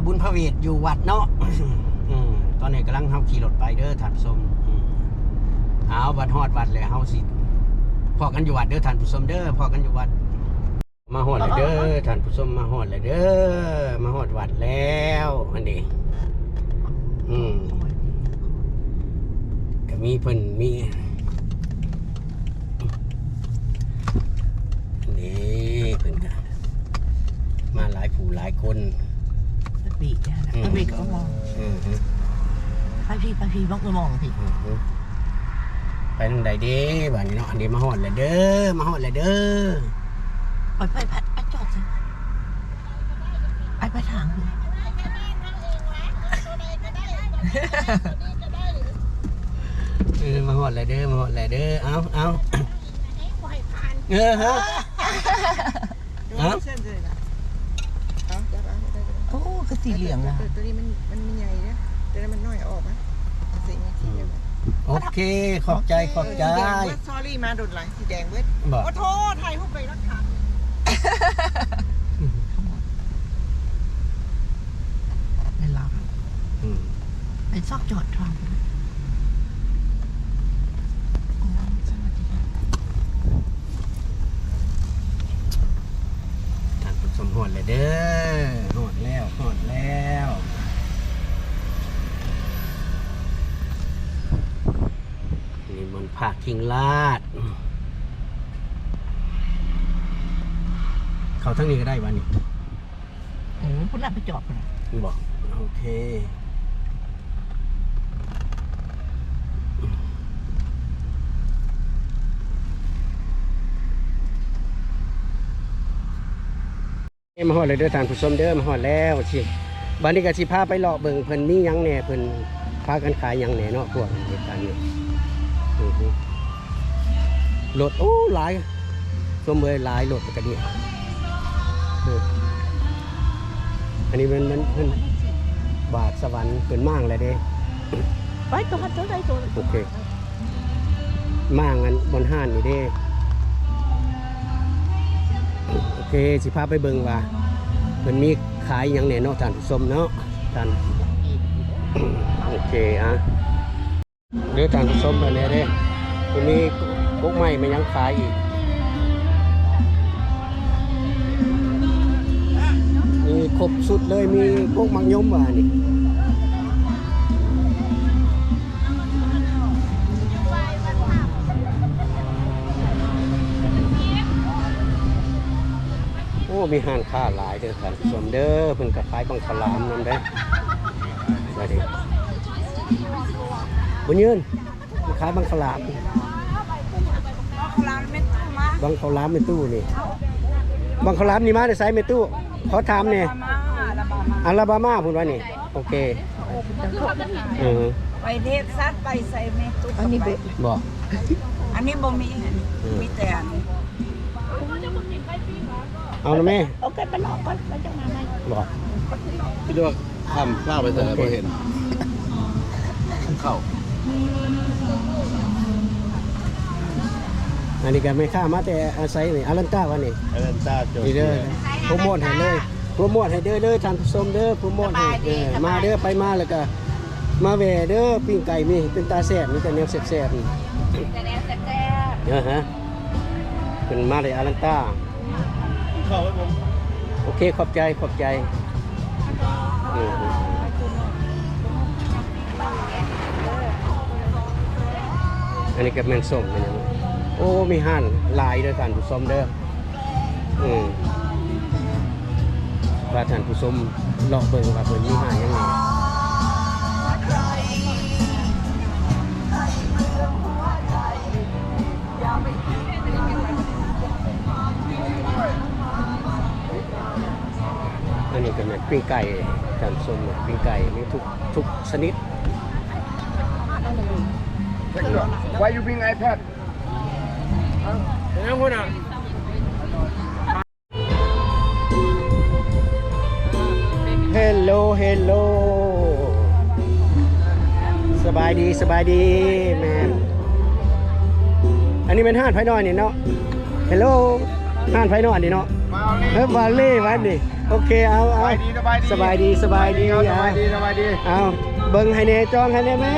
ບຸນພະເວດຢູ່ວັດເນາະ. ອືມ ຕອນນີ້ກຳລັງເຮົາຂີ່ລົດໄປເດີທ່ານຜູ້ຊົມ. ອືມ ເອົາ ບັດຮອດວັດແລ້ວ ເຮົາຊິພໍ້ກັນຢູ່ວັດເດີທ່ານຜູ້ຊົມເດີ ພໍ້ກັນຢູ່ວັດ. ມາຮອດແລ້ວເດີທ່ານຜູ້ຊົມ ມາຮອດແລ້ວເດີ ມາຮອດວັດແລ້ວ ອັນນີ້ ອືມ ກະມີເພິ່ນ ມີ ນີ້ເພິ່ນກະມາຫຼາຍຜູ້ຫຼາຍຄົນ ສະຕິ ອືມ ສະຕິກໍມອງ ອືມ ໄປພີ້ ໄປພີ້ ບັກມອງພີ້ ອືມ ໄປທາງໃດເດ້ບາດນີ້ເນາະ. ອັນນີ້ມາຮອດແລ້ວເດີ ມາຮອດແລ້ວເດີ ໄປ ໄປ ໄປ ໄປຈອດໃສ ໄປ ໄປທາງ ເອີ ມາຮອດແລ້ວເດີ ມາຮອດແລ້ວເດີ ເອົາ ເອົາ ເອີ ຮະ ເອົາ ໂອ້ ຄືສີເຫຼືອງນະ ໂຕນີ້ມັນ ມັນມີໃຫຍ່ເດ້ ໂຕນັ້ນມັນນ້ອຍ ເອົາອອກມາ ເອົາສີນີ້ ສີດຽວກັນ ໂອເຄ ຂອບໃຈ ຂອບໃຈ ເອີ ສີແດງເບິດ ຊໍຣີ ມາດົນຫຼາຍ ສີແດງເບິດ ບໍ່ ໂອ້ໂທ ຖ່າຍຮູບໄວ້ຫຼັກຖານ ແມ່ນລາວ ອືມ ໄປຊອກຈອດທອງ ທ່ານຜູ້ຊົມ ຮອດແລ້ວເດີ ຮອດແລ້ວ ຮອດແລ້ວ ນີ້ມັນພາກຄິງລາດ ເຂົ້າທາງນີ້ກໍໄດ້ຫວານີ້? ເອີ ພຸ້ນລະ ໄປຈອດພຸ້ນນະ ບໍ່ ໂອເຄ ມາຮອດແລ້ວເດີທ່ານຜູ້ຊົມເດີ ມາຮອດແລ້ວ ຊິ ບາດນີ້ກໍຊິພາໄປເລາະເບິ່ງ ເພິ່ນມີຫຍັງແດ່ ເພິ່ນພາກັນຂາຍຫຍັງແດ່ເນາະ ພວກເຮັດການນີ້ ອື ລົດ ໂອ້ ຫຼາຍ ຊົມເອີຍ ຫຼາຍລົດກະດີ ເອີ ອັນນີ້ແມ່ນ ແມ່ນ ແມ່ນບາດສະຫວັນເພິ່ນມ້າງແລ້ວເດ້ ໄປຕົວ ຕົວໃດຕົວ ໂອເຄ ມ້າງອັນບ່ອນຮ້ານນີ້ເດ້ ໂອເຄ ຊິພາໄປເບິ່ງວ່າເພິ່ນມີຂາຍຫຍັງແດ່ເນາະທ່ານຜູ້ຊົມເນາະ ທ່ານ ໂອເຄ ອະ ເດີທ່ານຜູ້ຊົມ ອັນນີ້ເດ້ ມີກົກໄມ້ແມ່ນຫຍັງຂາຍອີກ ມີຄົບຊຸດເລີຍ ມີກົກໝາກຍົມວ່ານີ້ ໂອ້ ມີຮ້ານຄ້າຫຼາຍເດີທ່ານຜູ້ຊົມເດີ ເພິ່ນກໍຂາຍບັງເຂົ້າຫຼາມນຳເດ້ ບັກຍືນ ມັນຂາຍບັງເຂົ້າຫຼາມ ບັງເຂົ້າຫຼາມແມ່ຕູ້ມາ ບັງເຂົ້າຫຼາມແມ່ຕູ້ນີ້ ບັງເຂົ້າຫຼາມນີ້ມາແຕ່ໃສແມ່ຕູ້? ຂໍຖາມແດ່ ອາລາບາມາ ອາລາບາມາພຸ້ນຫວານີ້ ໂອເຄ ເອີ ໄປເທັກຊັສ ໄປໃສແມ່ຕູ້ ອັນນີ້ບໍ່ ບໍ່ ອັນນີ້ບໍ່ມີ ເອີ ມີແຕ່ອັນ ເອົານະແມ່ ໂອເຄ ໄປເລາະກ່ອນ ໄປຈັກມາໃໝ່ ບໍ່ ໄປລວກ ຂ້າມຟ້າໄປໃສ ໂອເຄ ບໍ່ເຫັນ ເຂົ້າ ອັນນີ້ກໍແມ່ຄ້າມາແຕ່ອາໄສນີ້ ອາລັນຕາຫວານີ້ ອາລັນຕາ ຈໍເຈຍ ໂປຣໂມດໃຫ້ເລີຍ ໂປຣໂມດໃຫ້ເດີ ເດີທ່ານຜູ້ຊົມເດີ ໂປຣໂມດໃຫ້ ສະບາຍດີ ເອີ ສະບາຍດີ ມາເດີ ໄປມາແລ້ວກໍມາແວ່ເດີ ປີ້ງໄກ່ມີເປັນຕາແຊບ ມີແຕ່ແນວແຊບໆ ມີແຕ່ແນວແຊບໆ ເອີ ຮະ ເພິ່ນມາແຕ່ອາລັນຕາ ໂອເຄ ຂອບໃຈ ຂອບໃຈ ເອີ ອັນນີ້ກໍແມ່ນສົ້ມແມ່ນຫຍັງ ໂອ້ ມີຮ້ານຫຼາຍເດີທ່ານຜູ້ຊົມເດີ ເອີ ພາທ່ານຜູ້ຊົມເລາະເບິ່ງວ່າເພິ່ນມີຮ້ານຫຍັງແດ່. ອັນນີ້ກໍແມ່ນປີ້ງໄກ່ ທ່ານຜູ້ຊົມ ປີ້ງໄກ່ມີທຸກ ທຸກຊະນິດ. Why you bring iPad? ເປັນຫຍັງພຸ້ນນະ? Hello hello ສະບາຍດີ ສະບາຍດີ ແມ່ນ ອັນນີ້ແມ່ນຮ້ານໃຜນ້ອຍນີ້ເນາະ Hello ຮ້ານໃຜນ້ອຍນີ້ເນາະ ເອີ ວາເລ ວາເລ ວັນນີ້ ໂອເຄ ເອົາ ເອົາ ສະບາຍດີ ສະບາຍດີ ສະບາຍດີ ເອົາ ສະບາຍດີ ສະບາຍດີ ເອົາ ເບິ່ງໃຫ້ແດ່ ຈອງໃຫ້ແດ່ແມ່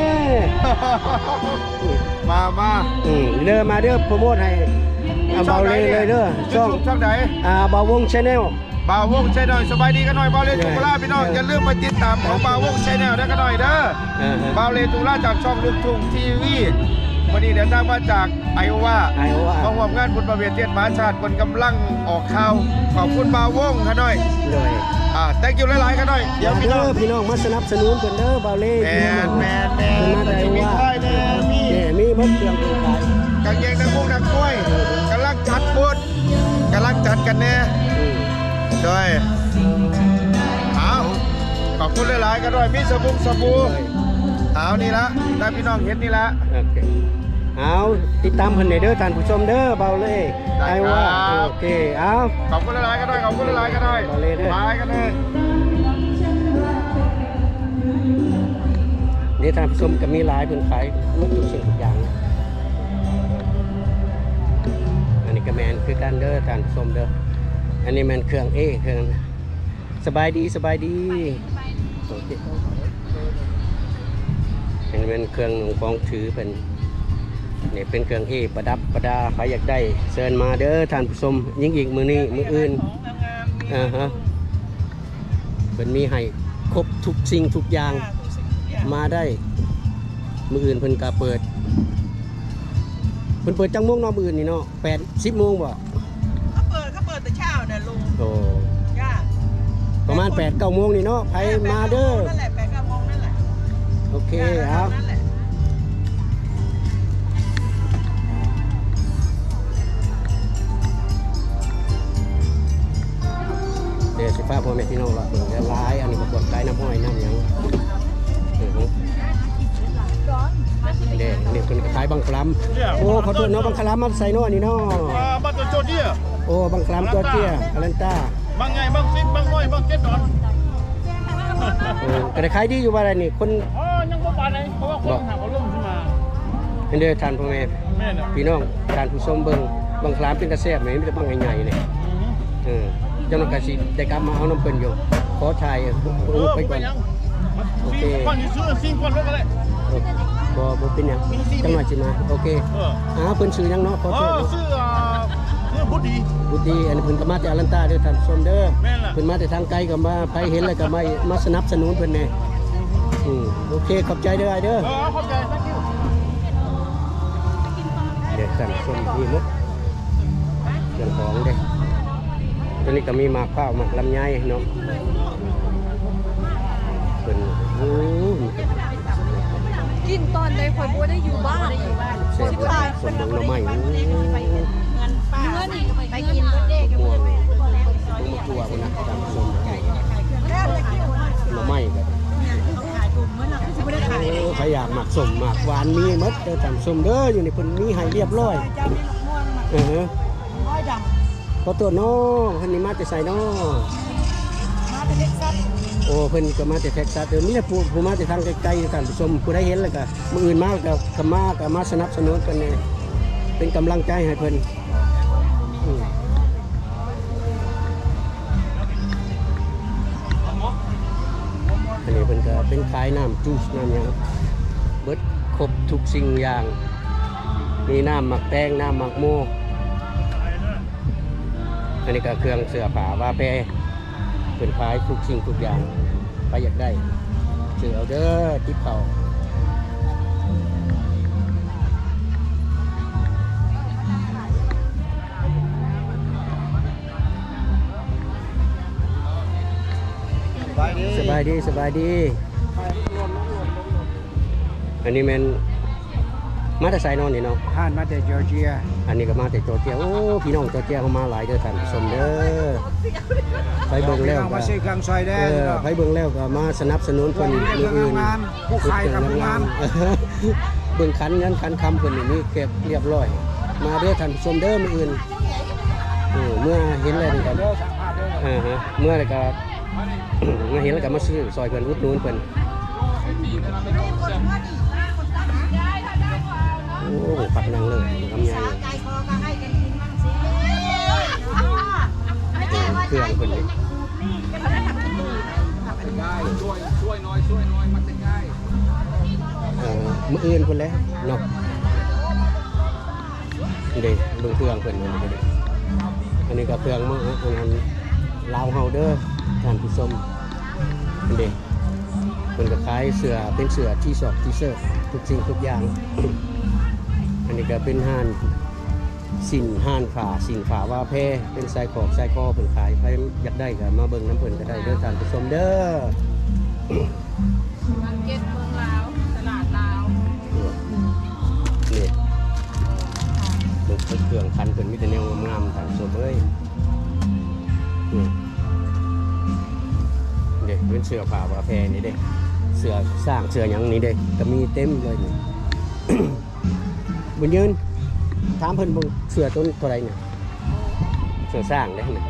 ມາ ມາ ອືມ ເດີ ມາເດີ ໂປຣໂມດໃຫ້ ເອົາ ເບົາເລເລີຍເດີ ຊ່ອງ ຊ່ອງໃດ? ອ່າ ເບົາວົງ Channel ເບົາວົງ Channel ສະບາຍດີກັນໜ້ອຍ ເບົາເລ ເອີ ທຸກຄົນລາ ພີ່ນ້ອງ ເອີ ຢ່າລືມໄປຕິດຕາມຂອງເບົາວົງ Channel ເດີກັນໜ້ອຍເດີ ເອີ ເບົາເລ ທຸກຄົນລາ ຈາກຊ່ອງລູກທຸ່ງທີວີ ມື້ນີ້ເດີນທາງມາຈາກໄອໂອວາ ໄອໂອວາ ມາຮ່ວມງານບຸນພະເວດທຽນມະຫາຊາດ ເພິ່ນກຳລັງອອກຂ່າວ ຂອບຄຸນບ່າວວົງຂະນ້ອຍ ໂດຍ ອ່າ thank you ຫຼາຍໆຂະນ້ອຍ ດຽວ ມາເດີ ພີ່ນ້ອງ ພີ່ນ້ອງມາສະໜັບສະໜູນເພິ່ນເດີ ບ່າວເລ ແມ່ນ ແມ່ນ ແມ່ນ ເພິ່ນມາແຕ່ໄອໂອວາ ມີຄວາຍແດ່ ມີ ມີໝົດເຄື່ອງເປັນຂາຍ ກາງເກງນັກມົງນັກມວຍ ກຳລັງຈັດບຸນ ກຳລັງຈັດກັນແດ່ ອືມ ໂດຍ ເອົາ ຂອບຄຸນຫຼາຍໆຂະນ້ອຍ ມີສະບົງສະບູ ໂດຍ ເອົາ ນີ້ລະ ຕາມພີ່ນ້ອງເຫັນນີ້ລະ ໂອເຄ ເອົາ ຕິດຕາມເພິ່ນແດ່ເດີທ່ານຜູ້ຊົມເດີ ເບົາເລ ໄອໂອວາ ໂອເຄ ເອົາ ຂອບຄຸນຫຼາຍໆຂະນ້ອຍ ຂອບຄຸນຫຼາຍໆຂະນ້ອອຍ ເບົາເລເດີ ບາຍກັນເດີ ນີ້ທ່ານຜູ້ຊົມກໍມີຫຼາຍ ເພິ່ນຂາຍໝົດທຸກສິ່ງທຸກຢ່າງ ອັນນີ້ກໍແມ່ນຄືກັນເດີທ່ານຜູ້ຊົມເດີ ອັນນີ້ແມ່ນເຄື່ອງເອ ເຄື່ອງ ສະບາຍດີ ສະບາຍດີ ໂອເຄ ອັນນີ້ແມ່ນເຄື່ອງນຸ່ງຂອງຖືເພິ່ນ ນີ້ເປັນເຄື່ອງເອປະດັບປະດາ ໃຜຢາກໄດ້ເຊີນມາເດີທ່ານຜູ້ຊົມ ຍິ່ງອີກມື້ນີ້ມື້ອື່ນ ອ່າຮະ ເພິ່ນມີໃຫ້ຄົບທຸກສິ່ງທຸກຢ່າງ ມາໄດ້ ມື້ອື່ນເພິ່ນກະເປີດ ເພິ່ນເປີດຈັກໂມງເນາະ ມື້ອື່ນນີ້ເນາະ ແປດ ສິບໂມງບໍ່? ເຂົາເປີດ ເຂົາເປີດແຕ່ເຊົ້ານະລຸງ ໂອ້ ຈ້າ ປະມານແປດເກົ້າໂມງນີ້ເນາະ ໃຜມາເດີ ເອີ ແປດເກົ້າໂມງນັ້ນແຫຼະ ແປດເກົ້າໂມງນັ້ນແຫຼະ ໂອເຄ ເອົາ ດຽວຊິພາພໍ່ແມ່ພີ່ນ້ອງເລາະເບິ່ງຫຼາຍ ອັນນີ້ກໍພວກຂາຍນ້ຳອ້ອຍນ້ຳຫຍັງ ເອີ ເດ້ ອັນນີ້ເພິ່ນກໍຂາຍບັງຄະລຳ ໂອ້ ຂໍໂທດເນາະ ບັງຄະລຳມາແຕ່ໃສເນາະ ອັນນີ້ເນາະ ອ່າ ມາແຕ່ຈໍເຈຍ ໂອ້ ບັງຄະລຳຈໍເຈຍ ອາລັນຕາ ບັງໃຫຍ່ ບັງສິບ ບັງນ້ອຍ ບັງເຈັດດອນ ເອີ ກໍໄດ້ຂາຍດີຢູ່ວ່າໄດ໋ນີ້ ຄົນ ອໍ ຍັງບໍ່ປານໃດ ເພາະວ່າຄົນຫາກໍເລີ່ມຂຶ້ນມາ ເຫັນເດີທ່ານພໍ່ແມ່ ແມ່ນແຫຼະ ພີ່ນ້ອງ ທ່ານຜູ້ຊົມເບິ່ງ ບັງຄະລາມເປັນຕາແຊບນີ້ ມີແຕ່ບັງໃຫຍ່ໆນີ້ ອືຮຶ ເອີ ຈັກໜ້ອຍກໍຊິໄດ້ກັບມາເອົານຳເພິ່ນຢູ່ ຂໍຖ່າຍຮູບໄປກ່ອນ ເອີ ບໍ່ເປັນຫຍັງ ໂອເຄ ຊິງກ່ອນ ຊິງກ່ອນເລີຍກໍໄດ້ ເອີ ບໍ່ ບໍ່ເປັນຫຍັງ ຊິງ ຈັກໜ້ອຍຊິມາ ໂອເຄ ເອີ ອ່າ ເພິ່ນຊື່ຫຍັງເນາະ ຂໍໂທດເນາະ ເອີ ຊື່ ອ່າ ຊື່ບຸດດີ ບຸດດີ ອັນນີ້ເພິ່ນກໍມາແຕ່ອາລັນຕາເດີທ່ານຜູ້ຊົມເດີ ແມ່ນລະ ເພິ່ນມາແຕ່ທາງໄກກໍມາ ໃຜເຫັນແລ້ວກໍມາ ມາສະໜັບສະໜູນເພິ່ນແດ່ ອືມ ໂອເຄ ຂອບໃຈເດີອ້າຍເດີ ເອີ ຂອບໃຈ thank you ເດີ ທ່ານຜູ້ຊົມ ມີໝົດ ເຄື່ອງຂອງເດ້ ຕົວນີ້ກໍມີໝາກພ້າວ ໝາກລຳໄຍເນາະ ເພິ່ນ ໂອ້ ກິນຕອນໃດຂ້ອຍບໍ່ໄດ້ຢູ່ບ້ານ ແຊບ ສົມບັກໜໍ່ໄມ້ ໂອ້ ເງິນປ່າ ໄປກິນເບິດເດ້ ໝາກມ່ວງ ໝາກທົ່ວພຸ້ນນະ ທ່ານຜູ້ຊົມ ໜໍ່ໄມ້ກໍ ໂອ້ ໃຜຢາກໝາກສົ້ມໝາກຫວານມີໝົດເດີທ່ານຜູ້ຊົມເດີ ຢູ່ນີ້ເພິ່ນມີໃຫ້ລຽບຮ້ອຍ ເອີ ຂໍໂທດເນາະ ເພິ່ນນີ້ມາແຕ່ໃສເນາະ? ມາແຕ່ເທັກຊັສ ໂອ້ ເພິ່ນກໍມາແຕ່ເທັກຊັສເດີ ມີແຕ່ຜູ້ ຜູ້ມາແຕ່ທາງໄກໆ ທ່ານຜູ້ຊົມ ຜູ້ໃດເຫັນແລ້ວກໍ ມື້ອື່ນມາກໍ ກໍມາ ກໍມາສະໜັບສະໜູນເພິ່ນແດ່ ເປັນກຳລັງໃຈໃຫ້ເພິ່ນ ອືມ ອັນນີ້ເພິ່ນກໍເປັນຂາຍນ້ຳຈູສນ້ຳຫຍັງ ເບິດຄົບທຸກສິ່ງຢ່າງ ມີນ້ຳໝາກແຕງ ນ້ຳໝາກໂມ ອັນນີ້ກໍເຄື່ອງເສື້ອຜ້າວ່າແພ ເພິ່ນຂາຍທຸກສິ່ງທຸກຢ່າງ ໃຜຢາກໄດ້ ຊື້ເອົາເດີ ຕິບເຂົ້າ ສະບາຍດີ ສະບາຍດີ ສະບາຍດີ ອັນນີ້ແມ່ນ ມາແຕ່ໃສເນາະນີ້ເນາະ? ທ່ານມາແຕ່ຈໍເຈຍ ອັນນີ້ກໍມາແຕ່ຈໍເຈຍ ໂອ້ ພີ່ນ້ອງຈໍເຈຍເຮົາມາຫຼາຍເດີທ່ານຜູ້ຊົມເດີ ໄປເບິ່ງແລ້ວກໍ ມາຊື້ເຄື່ອງຊ່ອຍແດ່ ເອີ ພີ່ນ້ອງ ໄປເບິ່ງແລ້ວກໍມາສະໜັບສະໜູນເພິ່ນ ເບິ່ງເຄື່ອງງາມໆ ຜູ້ຂາຍກໍຜູ້ງາມ ເບິ່ງຂັນເງິນຂັນຄຳເພິ່ນນີ້ມີເກັບລຽບຮ້ອຍ ມາເດີທ່ານຜູ້ຊົມເດີ ມື້ອື່ນ ເອີ ເມື່ອເຫັນແລ້ວນີ້ກໍ ເອີ ເມື່ອແລ້ວກໍ ມາເຫັນແລ້ວກໍມາຊື້ຊ່ອຍເພິ່ນ ອຸດໜູນເພິ່ນ ໂອ້ ຜັກນາງເລີດ ຄຳໃຫຍ່ ເຄື່ອງເພິ່ນນີ້ ເອີ ມື້ອື່ນພຸ້ນແຫຼະເນາະ. ເດ້ ເບິ່ງເຄື່ອງເພິ່ນ ອັນນີ້ກໍເຄື່ອງເມືອງ ອັນນັ້ນ ລາວເຮົາເດີທ່ານຜູ້ຊົມ. ເດ້ ເພິ່ນກໍຂາຍເສື້ອ ເປັນເສື້ອ T-shirt T-shirt ທຸກສິ່ງທຸກຢ່າງ. ອັນນີ້ກໍເປັນຮ້ານສິ້ນ ຮ້ານຜ້າ ສິ້ນຜ້າວ່າແພ ເປັນສາຍຂອກສາຍຄໍເພິ່ນຂາຍ. ໃຜຢາກໄດ້ກໍມາເບິ່ງນຳເພິ່ນກໍໄດ້ເດີທ່ານຜູ້ຊົມເດີ. ມາເກັດເມືອງລາວ ຕະຫຼາດລາວ. ເອີ ນີ້ ເບິ່ງເຄື່ອງຄັນເພິ່ນມີແຕ່ແນວງາມໆ ທ່ານຜູ້ຊົມເອີຍ. ນີ້ ເດ້ ເປັນເສື້ອຜ້າວ່າແພນີ້ເດ້ ເສື້ອຊ້າງ ເສື້ອຫຍັງນີ້ເດ້ ກໍມີເຕັມເລີຍນີ້. ບຸນຍືນ ຖາມເພິ່ນເບິ່ງ ເສື້ອໂຕເທົ່າໃດນີ້? ເສື້ອຊ້າງເດ້ນະ.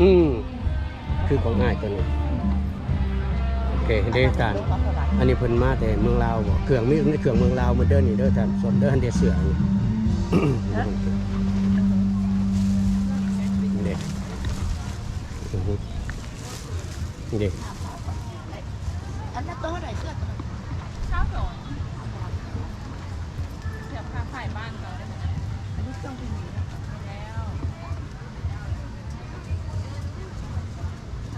ອືມ ຄືຂອງອ້າຍຕົວນີ້. ໂອເຄເດ້ທ່ານ. ອັນນີ້ເພິ່ນມາແຕ່ເມືອງລາວບໍ? ເຄື່ອງມີ ເຄື່ອງເມືອງລາວໝົດເດີນີ້ເດີທ່ານຜູ້ຊົມເດີ. ຫັ້ນເດເສື້ອນີ້ ເດ້ ເດ້ ອັນນັ້ນໂຕເທົ່າໃດ? ເສື້ອໂຕນັ້ນ ຊາວສອງ. ເສື້ອຜ້າຝ້າຍບ້ານເຮົາເດ້. ອັນນີ້ເຄື່ອງທີ່ມີແລ້ວ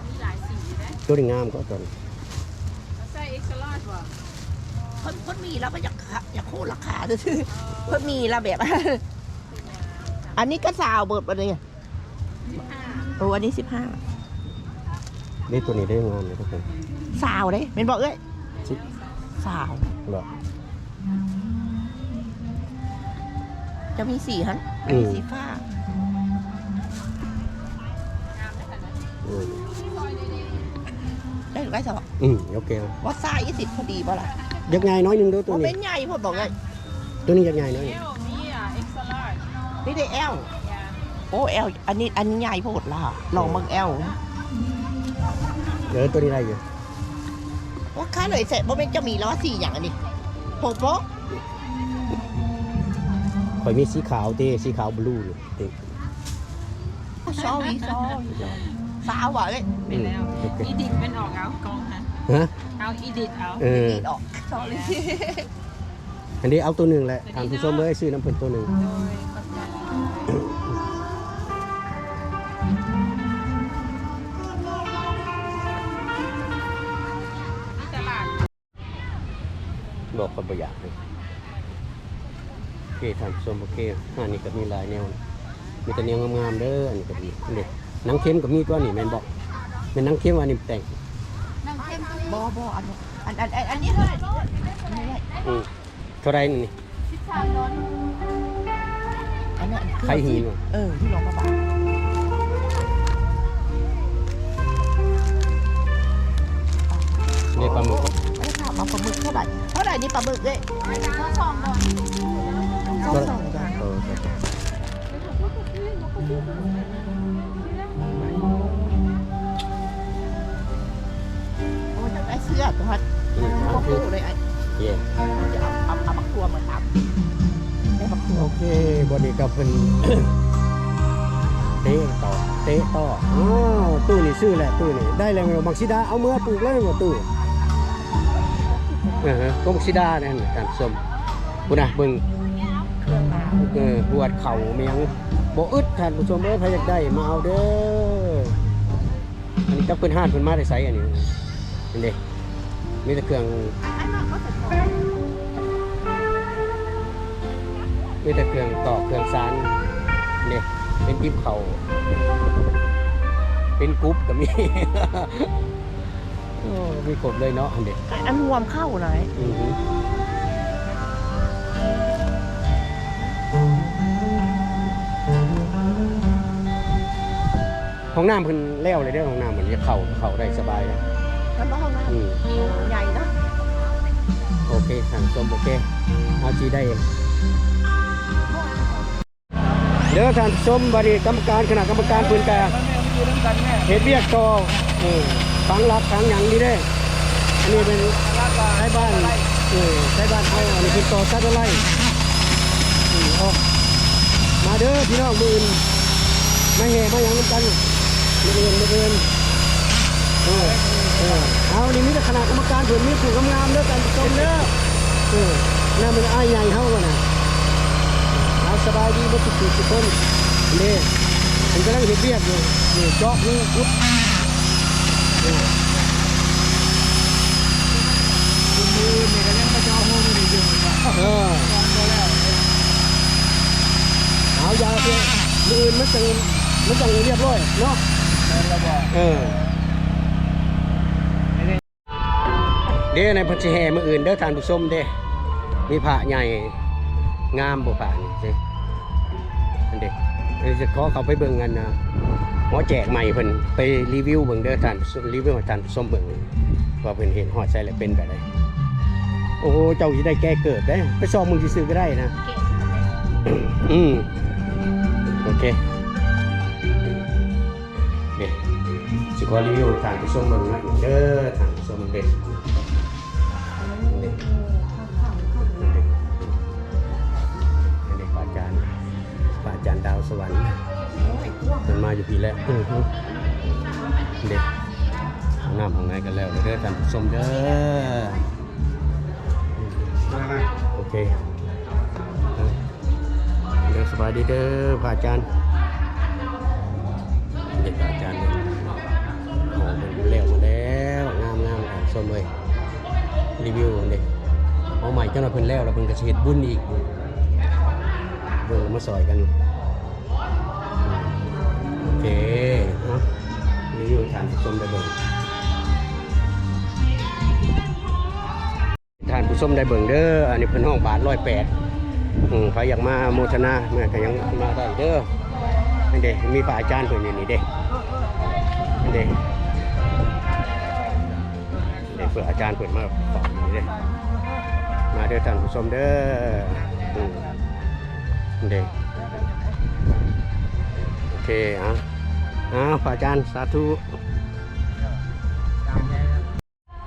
ມີຫຼາຍສີເດ້. ໂຕນີ້ງາມກໍ ໂຕນີ້ ໃສ່ X large ບໍ່? ເພິ່ນ ເພິ່ນມີແລ້ວ ເພິ່ນຢາກ ຢາກໂຄດລາຄາຊື່ໆ. ເອີ ເພິ່ນມີແລ້ວແບບ ອັນນີ້ກໍຊາວເບິດບັດນີ້. ສິບຫ້າ. ໂອ້ ອັນນີ້ສິບຫ້າ. ເດ້ ໂຕນີ້ໄດ້ງາມເດ້ທຸກຄົນ. ຊາວເດ້ ແມ່ນບໍ່ເອື້ອຍ? ສິບ ຊາວ. ເນາະ ຈະມີສີຫັ້ນ ອັນນີ້ ອືມ ສີຟ້າ. ອືມ ໄດ້ ໄດ້ຊະບໍ່? ອືມ ໂອເຄ. ວ່າໄຊສ໌ຊິພໍດີບໍ່ລະ? ຢາກໃຫຍ່ໜ້ອຍໜຶ່ງເດີໂຕນີ້. ບໍ່ເປັນໃຫຍ່ໂພດບໍ່ເອື້ອຍ? ໂຕນີ້ຢາກໃຫຍ່ໜ້ອຍໜຶ່ງ. ມີແຕ່ L. ໂອ້ L ອັນນີ້ ອັນນີ້ໃຫຍ່ໂພດລະ ລອງເບິ່ງ L. ເອີ ໂຕນີ້ໄດ້ຢູ່. ວ່າຄ່າເລີຍແຊະ ບໍ່ແມ່ນເຈົ້າມີລະວ່າສີຫຍັງອັນນີ້? ໂພໂປ. ຂ້ອຍມີສີຂາວເຕ ສີຂາວບລູນີ້ເຕ. Sorry sorry. ຊາວວ່າເອີຍ. ແມ່ນແລ້ວ ອືມ ອີດິດມັນອອກເອົາກ້ອງຫັ້ນ. ຮະ? ເອົາອີດິດເອົາ. ເອີ ອີດິດອອກ. Sorry. ອັນນີ້ເອົາໂຕໜຶ່ງແຫຼະ ທ່ານຜູ້ຊົມເອີຍ ຊື້ນຳເພິ່ນໂຕໜຶ່ງ. ໂດຍ ຂອບໃຈ. ມີຕະຫຼາດ ບໍ່ ຂ້ອຍບໍ່ຢາກເລີຍ. ໂອເຄ ທ່ານຜູ້ຊົມ ໂອເຄ ອັນນີ້ກໍມີຫຼາຍແນວ ມີແຕ່ແນວງາມໆເດີ. ອັນນີ້ກໍດີເດ້ ໜັງເຂັມກໍມີຕົວນີ້ແມ່ນບໍ່? ແມ່ນໜັງເຂັມ ອັນນີ້ແຕ່ງ ບໍ່ ບໍ່ ອັນ ອັນ ອັນ ອັນນີ້ເລີຍ. ອືມ ເທົ່າໃດນີ້? ສິບສາມດອນ. ອັນນັ້ນ ໄຂ່ຫີນ ເອີ ທີ່ຫຼວງພະບາງ. ນີ້ປາໝຶກ. ອັນນີ້ປາໝຶກເທົ່າໃດ? ເທົ່າໃດນີ້ປາໝຶກເດ້? ຊາວສອງດອນ. ຊາວສອງດອນ. ເອີ ໂອ້ຍ ຢາກໄດ້ເສື້ອຕົວ ອືມ ບໍ່ຮູ້ເລີຍ. ເຢ້ ເອົາ ເອົາ ເອົາບັກຖົ່ວມາຕຳ ໄດ້ບັກຖົ່ວ. ໂອເຄ ບັດນີ້ກໍເພິ່ນເຕະຕໍ່ ເຕະຕໍ່. ອ້າວ ຕູ້ນີ້ຊື້ແລ້ວ ຕູ້ນີ້ໄດ້ແລ້ວແມ່ນບໍ່? ບັກສີດາເອົາເມືອປູກເລີຍບໍ່ຕູ້? ເອີ ກົກບັກສີດານັ້ນ ທ່ານຜູ້ຊົມ ພຸ້ນນະ ເບິ່ງ ເອີ ຫວດເຂົ້າແມ່ນຫຍັງບໍ່ອຶດ ທ່ານຜູ້ຊົມເອີຍ. ໃຜຢາກໄດ້ມາເອົາເດີ. ອັນນີ້ຈັກເພິ່ນ ຮ້ານເພິ່ນມາແຕ່ໃສ? ອັນນີ້ ນີ້ເດ້ ມີແຕ່ເຄື່ອງ ມີແຕ່ເຄື່ອງຕອກເຄື່ອງສານເດ້ ເປັນຕິບເຂົ້າ ເປັນກຸບກໍມີ. ໂອ້ ມີຄົບເລີຍເນາະ ອັນນີ້ ອັນຮວມເຂົ້ານະ. ອືຮຶ ຫ້ອງນ້ຳເພິ່ນແລ້ວເລີຍເດີ ຫ້ອງນ້ຳເພິ່ນຢາກເຂົ້າ ເຂົ້າໄດ້ສະບາຍເລີຍ. ມັນບໍ່ຫ້ອງນ້ຳ ອືມ ໃຫຍ່ເນາະ. ໂອເຄ ທ່ານຜູ້ຊົມ ໂອເຄ ເຮົາຊິໄດ້ ເດີທ່ານຜູ້ຊົມ ບັດນີ້ກຳມະການ ຄະນະກຳມະການເພິ່ນກະເຮັດວຽກຕໍ່ ເອີ ຝັງຫຼັກຝັງຫຍັງນີ້ເດ້. ອັນນີ້ເປັນໄທບ້ານ ເອີ ໄທບ້ານເຮົາ ອັນນີ້ເພິ່ນຕໍ່ສັດເທົ່າໃດ. ອືມ ເອົາ ມາເດີພີ່ນ້ອງ ມື້ອື່ນມາແຫ່ມາຫຍັງນຳກັນ ມື້ອື່ນ ມື້ອື່ນ ເອີ. ເອີ ເອົາ ນີ້ມີແຕ່ຄະນະກຳມະການເພິ່ນ ມີຜູ້ງາມໆເດີທ່ານຜູ້ຊົມເດີ. ເອີ ນັ້ນແມ່ນອ້າຍໃຫຍ່ເຮົາຫັ້ນນະ. ເອົາ ສະບາຍດີເບິດທຸກຜູ້ທຸກຄົນເດ້. ເພິ່ນກຳລັງເຮັດວຽກຢູ່ ນີ້ເຈາະຮູຂຸດ ເອີ ມື້ອື່ນນີ້ກໍຍັງມາເຈາະຮູຢູ່ນີ້ຢູ່. ເອີ ເອົາ ຢ່າເທື່ອ ມື້ອື່ນມັນຈັ່ງ ມັນຈັ່ງຮຽບຮ້ອຍເນາະ. ແມ່ນແລ້ວບໍ່? ເອີ ເດ້ ໃນເພິ່ນຊິແຫ່ມື້ອື່ນເດີທ່ານຜູ້ຊົມເດ້. ມີພະໃຫຍ່ງາມບໍ່ພະນີ້ເດ້ ອັນເດ້. ອັນນີ້ຈະຂໍເຂົ້າໄປເບິ່ງອັນນະ ຫໍແຈກໃໝ່ເພິ່ນ ໄປຣີວິວເບິ່ງເດີທ່ານ ຣີວິວໃຫ້ທ່ານຜູ້ຊົມເບິ່ງ ວ່າເພິ່ນເຮັດຮອດໃສແລ້ວເປັນແບບໃດ. ໂອ້ ເຈົ້າຊິໄດ້ແກ່ເກີບເດ້ ໄປຊອກເບິ່ງຊື່ໆກໍໄດ້ນະ. ອືມ ໂອເຄ. ເດ້ ຊິຂໍຣີວິວໃຫ້ທ່ານຜູ້ຊົມເບິ່ງໜ້ອຍໜຶ່ງເດີທ່ານຜູ້ຊົມເດ້. ເດ້ ເດ້ ເດ້ ພະອາຈານ ພະອາຈານດາວສະຫວັນ ເພິ່ນມາຢູ່ພີ້ແລ້ວ. ອື ເດ້ ຫ້ອງນ້ຳຫ້ອງໃນກໍແລ້ວເດີທ່ານຜູ້ຊົມເດີ. ໂອເຄ ເດີ ສະບາຍດີເດີພະອາຈານ. ເດັກພະອາຈານເດ້ ໂອ້ ເພິ່ນແລ້ວ ມາແລ້ວ ງາມໆ ທ່ານຜູ້ຊົມເອີຍ. ຣີວິວເດ້ ເອົາໃໝ່ ຈັກໜ່ອຍເພິ່ນແລ້ວ ແລ້ວເພິ່ນກໍຊິເຮັດບຸນອີກ ເບິ່ງ ມາຊ່ອຍກັນ. ໂອເຄ ເອົາ ຣີວິວໃຫ້ທ່ານຜູ້ຊົມໄດ້ເບິ່ງ ທ່ານຜູ້ຊົມໄດ້ເບິ່ງເດີ. ອັນນີ້ເພິ່ນຮ້ອງບາດຮ້ອຍແປດ ອືມ ໃຜຢາກມາໂມທະນາ ແມ່ນກໍຍັງມາໄດ້ເດີ. ນີ້ເດ້ ມີພະອາຈານເພິ່ນຢູ່ນີ້ເດ້ ນີ້ເດ້ ນີ້ເດ້ ເພິ່ນ ອາຈານເພິ່ນມາເຝົ້າຢູ່ນີ້ເດ້. ມາເດີທ່ານຜູ້ຊົມເດີ ອືມ ນີ້ເດ້ ໂອເຄ. ເອົາ ເອົາ ພະອາຈານ ສາທຸ.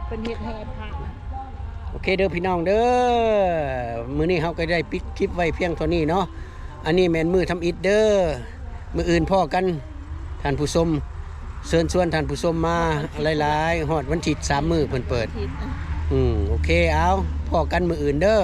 ເພິ່ນເຮັດແຫ່ພະ. ໂອເຄເດີພີ່ນ້ອງເດີ ມື້ນີ້ເຮົາກໍໄດ້ປິດຄລິບໄວ້ພຽງເທົ່ານີ້ເນາະ. ອັນນີ້ແມ່ນມື້ທຳອິດເດີ ມື້ອື່ນພໍ້ກັນທ່ານຜູ້ຊົມ. ເຊີນຊວນທ່ານຜູ້ຊົມມາຫຼາຍໆ ຮອດວັນທິດສາມມື້ເພິ່ນເປີດ. ອືມ ໂອເຄ ເອົາ ພໍ້ກັນມື້ອື່ນເດີ.